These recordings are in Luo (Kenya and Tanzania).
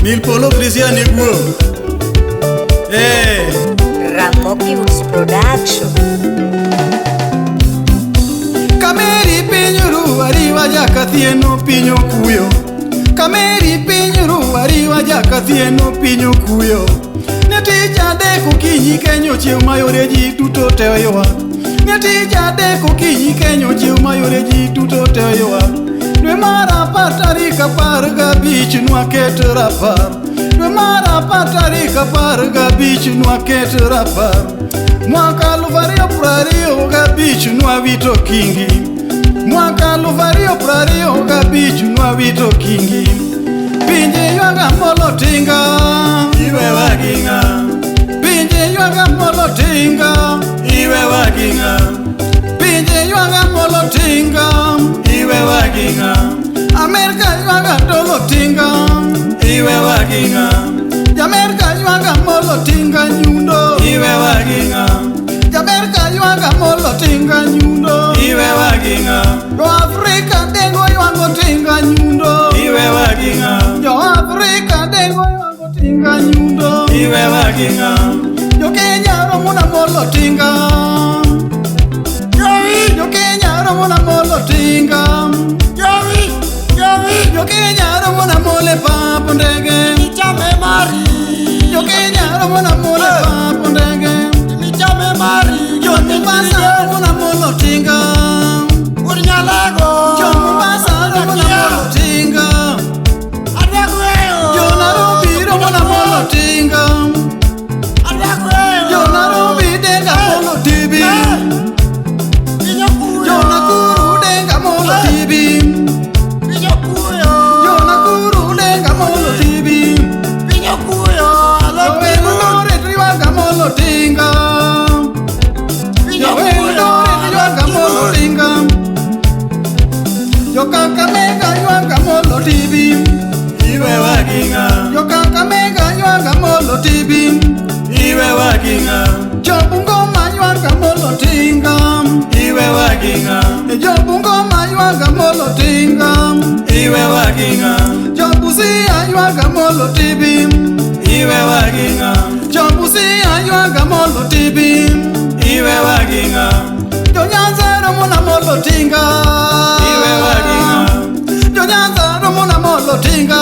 Mil polo Christian Iguo. Eh. Ramogi Woods Production. Kameri piny ru ariwa jakathieno piny okuyo. Kameri piny ru ariwa jakathieno piny okuyo. Ne tich adek okinyi Kenya ochiew mayore ji duto te oywak. Ne tich adek okinyi Kenya ochiew mayore ji duto te oywak. Dwe mar apar tarik 15 nwaket rapar. Dwe mar apar tarik 15 nwaket rapar. Mwaka 2025 nwawito kingi. Mwaka 2025 nwawito kingi. Pinje ywaga molo tinga. Iwewa gi ng'a? Pinje ywaga molo tinga. Iwewa gi ng'a? Pinje ywaga molo tinga. Iwewa gi ng'a? Amerka ywaga tolo tinga. Iwewa gi ng'a? Jamerka ywaga molo tinga nyundo. Iwewa gi ng'a? Jamerka ywaga molo tinga nyundo. Iwewa gi ng'a? Jo Afrika dengo ywago tinga nyundo. Iwewa gi ng'a? Jo Afrika dengo ywago tinga nyundo. Iwewa gi ng'a? Jo Kenya romo na molo tinga. Jo Kenya romo na molo tinga. Jowi, Jowi, Jo Kenya romo na mole papo ndege. michame mari, Jo Kenya romo na mole papo ndege. michame mari, Jo Mombasa romo na molo tinga. Urnyalago, Jo Mombasa romo na molo tinga. Adwagweyo, Jo Nairobi romo na molo tinga. Adwagweyo, Jo Nairobi denga molo tibi. Pinyokuyo, Jo Nakuru denga molo tibi. Pinyokuyo, Jo Nakuru denga molo tibi. Pinyokuyo, Jo Eldoret ywaga molo tinga. Jo Eldoret ywaga molo tinga. Jo Kakamega ywaga molo tibi. Iwewa gi ng'a? Jo Kakamega ywaga molo tibi. Iwewa gi ng'a? Jo Bungoma ywaga molo tinga. Iwewa gi ng'a? Jo Bungoma ywaga molo tinga. Iwewa gi ng'a? Jo Busia ywaga molo tibi. Iwewa gi ng'a? Jo Busia ywaga molo tibi. Iwewa gi ng'a? Jo Nyanza romo na molo tinga. Iwewa gi ng'a? Jo Nyanza romo na molo tinga.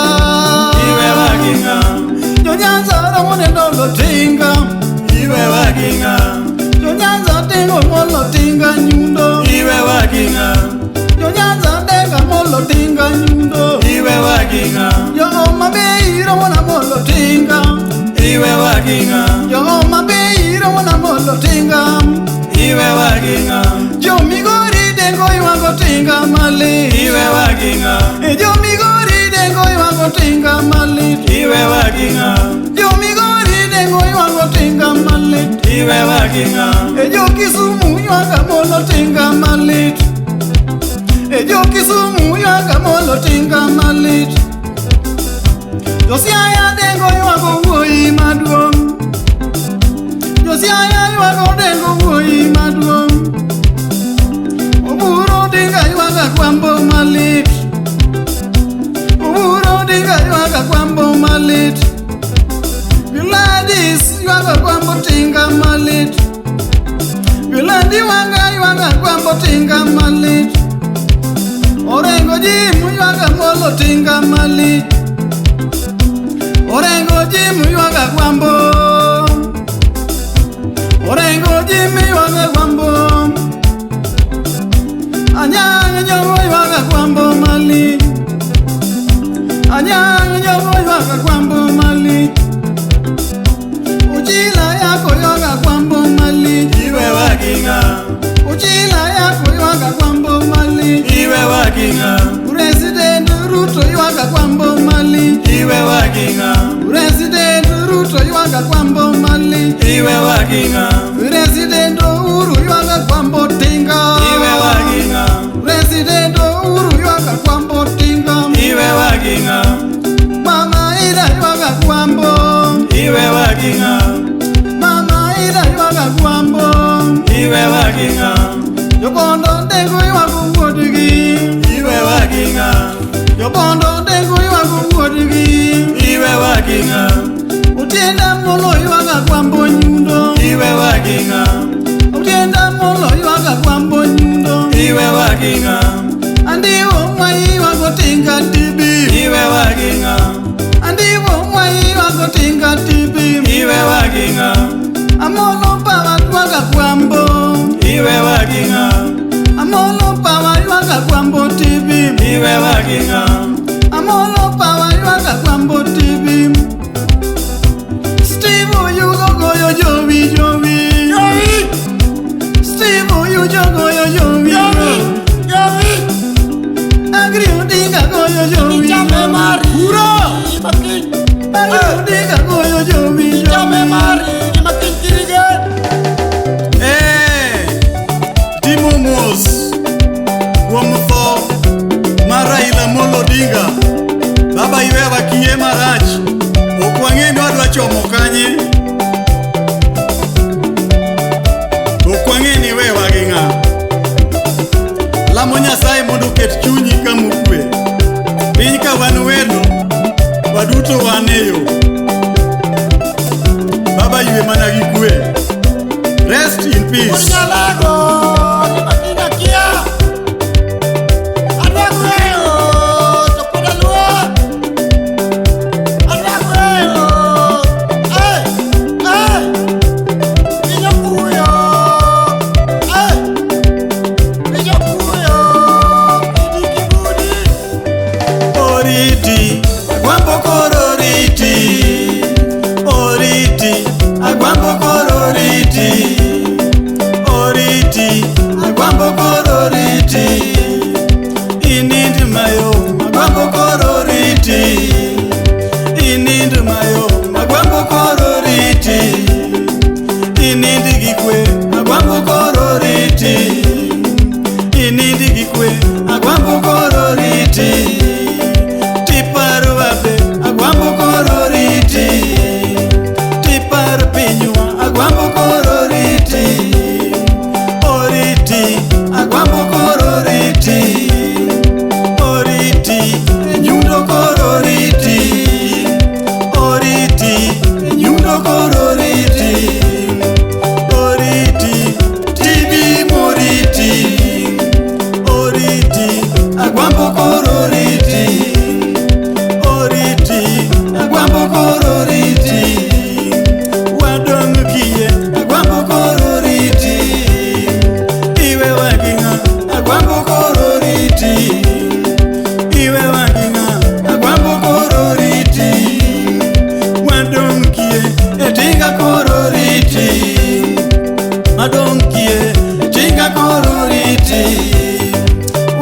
Iwewa gi ng'a? Jo Nyanza romo ne molo tinga. Iwewa gi ng'a? Jo Nyanza dengo molo tinga nyundo. Iwewa gi ng'a? Jo Nyanza denga molo tinga nyundo. Iwewa gi ng'a? Jo Homa Bay romo na molo tinga. Iwewa gi ng'a? Jo Homa Bay romo na molo tinga. Iwewa gi ng'a? Jo Migori dengo ywago tinga malit. Iwewa gi ng'a? Jo Migori dengo ywago tinga malit. Iwewa gi ng'a? Jo Migori dengo ywago tinga malit. Iwewa gi ng'a? Jo Kisumu ywaga molo tinga malit. Jo Kisumu ywaga molo tinga malit. Jo Siaya dengo ywago wuoyi maduong'. Jo Siaya ywago dengo wuoyi maduong'. Oburu Odinga ywaga kwambo malit. Oburu Odinga ywaga kwambo malit. Gladys ywaga kwambo tinga malit. Gladys wanga ywaga kwambo tinga malit. Orengo Jim ywaga molo tinga malit. Orengo Jim ywaga kwambo. Orengo Jim ywaga kwambo. Anyang' Nyong'o ywaga kwambo malit. Anyang' Nyong'o ywaga kwambo malit. Uchila yako ywaga kwambo malit. Iwewa gi ng'a? Uchila yako ywaga kwambo malit. Iwewa gi ng'a? President Ruto ywaga kwambo malit. Iwewa gi ng'a? President Ruto ywaga kwambo malit. Iwewa gi ng'a? President Uhuru ywaga kwambo tinga. Iwewa gi ng'a? President Uhuru ywaga kwambo tinga. Iwewa gi ng'a? Mama Ida ywaga kwambo. Iwewa gi ng'a? Mama Ida ywaga kwambo. Iwewa gi ng'a? Jobondo dengo ywago wuodgi. Iwewa gi ng'a? Jobondo dengo ywago wuodgi. Iwewa tinga tibi Iwe waginga Andiwo mwaiwago tinga tibi Iwe waginga Amolo pawa twaga kwambo Iwe waginga Amolo pawa ywaga kwambo tibi Iwe waginga Amolo pawa ywaga kwambo tibi Steve Oyugo goyo jowi jowi Jowi Steve Oyugo goyo jowi Jowi Jowi Agri Odinga goyo jowi Ichame mari Uro Imakin Agri Odinga goyo jowi Ichame jowi mari Imakin kirige Timo mos kuom tho mar Raila Amolo Odinga. Baba iwewa kiye marach, ok wang'e ni wadwa chomo kanye, ok wang'e ni iwewa gi ng'a. Lamo Nyasaye mondo oket chunyi kama okwe. Piny ka wan welo, waduto wan e yo. Baba ywe mana gi kwe. Rest in peace. Nyalago Imakin akia Adwa gweyo To pod aluor Adwa gweyo Eh Eh Piny okuyo Eh Piny okuyo Kidi kibudi Oriti, agwambo koro oriti. Oriti, agwambo koro oriti. Oriti, agwambo koro oriti. Inind mayo, agwambo koro oriti. Inind mayo, agwambo koro oriti. Inind gi kwe, agwambo koro oriti. Inind gi kwe, agwambo koro oriti. Tiparo wabe, agwambo koro oriti. Tiparo pinywa, agwambo koro oriti. Oriti, agwambo koro oriti. Oriti, nyundo koro oriti. Oriti, nyundo koro oriti. Oriti, tibi moriti. Oriti, agwambo koro oriti. Oriti, agwambo koro oriti. Wadong' kiye, agwambo koro oriti. Iwe waginga, agwambo koro oriti. Iwe waginga, agwambo koro oriti. Wadong' kiye, etinga koro oriti. Wadong' kiye, etinga koro oriti.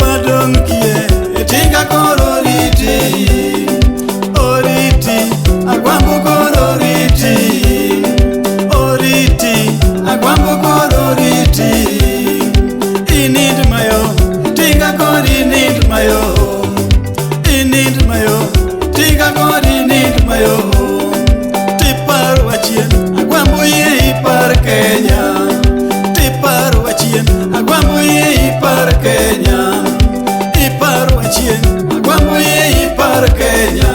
Wadong' kiye, etinga koro oriti. Oriti, agwambo koro oriti. Oriti, agwambo koro oriti. Inind mayo, tinga koro inind mayo. Inind mayo, tinga koro inind mayo. Tiparo achien, agwambo yie ipar Kenya. Tiparo achien, agwambo yie ipar Kenya. Iparo achien, agwambo yie ipar Kenya.